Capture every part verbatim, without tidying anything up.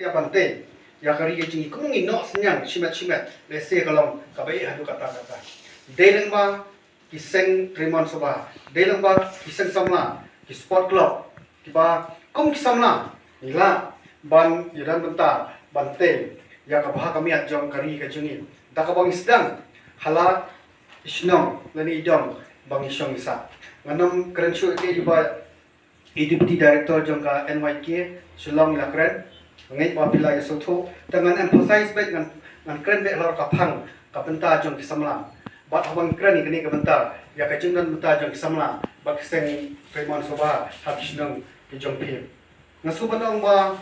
Ïa ban tei ïa ka ri ka jong ngi, kum ngi noh synñiang shimet shimet, lehse ka long kaba eh haduh katta katta. Dei lyngba ki seng treimon sngewbha, dei lyngba ki seng samla, ki sport club, kiba kum ki samla ngi lah ban ïadon bynta ban tei ïa ka bha ka miat jong ka ri ka jong ngi da kaba ngi sdang ha la i shnong lane i dong ba ngi shong ngi sah. Ngan ym kren shuh ïa kaei ba i Deputy Director jong ka N Y K Shillong la kren. Nga ngeit ba phi la ïa sngewthuh, te ngan emphasize beit, ngan, ngan kren beit halor ka phang ka bynta jong ki samla. Bad haba ngi kren ïa kane ka bynta, ïa ka jingdon bynta jong ki samla bad ki seng treimon sngewbha ha ki shnong ki jong phi, nga shu ban ong ba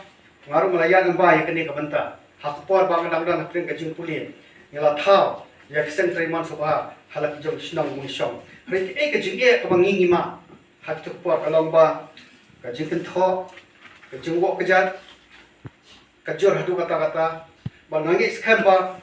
nga ruh nga la ïaid lyngba ïa kane ka bynta. Ha ka por ba nga dang don hapdeng ka jingpule, ngi la thaw ïa ki seng treimon sngewbha ha la ki jong ki shnong ba ngi shong. Hynrei kaei ka jingeh kaba ngi ngi mad ha kito ki por ka long ba ka jingkynthoh, ka jingwoh kjat ka jur haduh katta katta. Bad nga ngeit skhem ba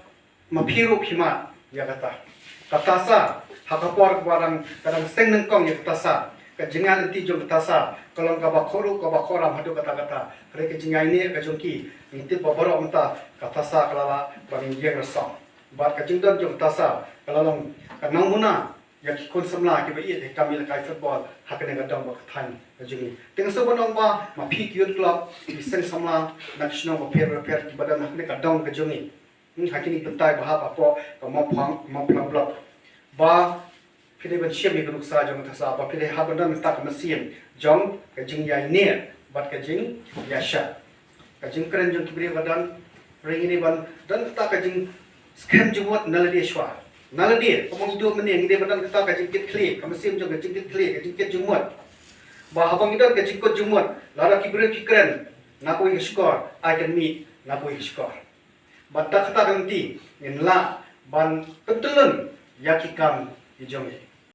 ma phi ruh phi mad ïa kata. Ka TASA, ha ka por kaba dang, ka dang seng nyngkong ïa ka TASA, ka jingïaid lynti jong ka TASA ka long kaba khruh kaba khram haduh katta katta. Hynrei ka jingïaineh ka jong ki, ngi tip ba baroh mynta ka TASA ka la lah ban ïeng rasong. Bad ka jingdon jong ka TASA ka la long ka nongmuna ïa ki khun samla kiba ïeit ïa ka kam ïalehkai football ha kane ka dong bad ka thaiñ ka jong ngi. Te nga shu ban ong ba ma phi ki youth club, ki seng samla na ki shnong bapher bapher kiba don ha kane ka dong ka jong ngi, hmm, ha kine ki bynta ba hap hapoh ka Mawphlang, Mawphlang Block, ba phi dei ban shim ïa ka nuksa jong ka TASA, ba phi dei hap ban don mynta ka mynsiem jong ka jingïaineh bad ka jingïashad. Ka jingkren jong ki briew ka don, hynrei ngi dei ban don kata ka jingskhem jingmut na lade shuwa. Na lade, kumba ngi duh mynne, ngi dei ban don kata ka jingkit khlieh, ka mynsiem jong ka jingkit khlieh, ka jingkit jingmut. Ba haba ngi don ka jingkut jingmut, lada ki briew ki kren na kawei ka shkor, ai kan mih na kawei ka shkor. Bad da kata ka lynti ngin lah ban pyntyllun ïa ki kam ki jong ngi.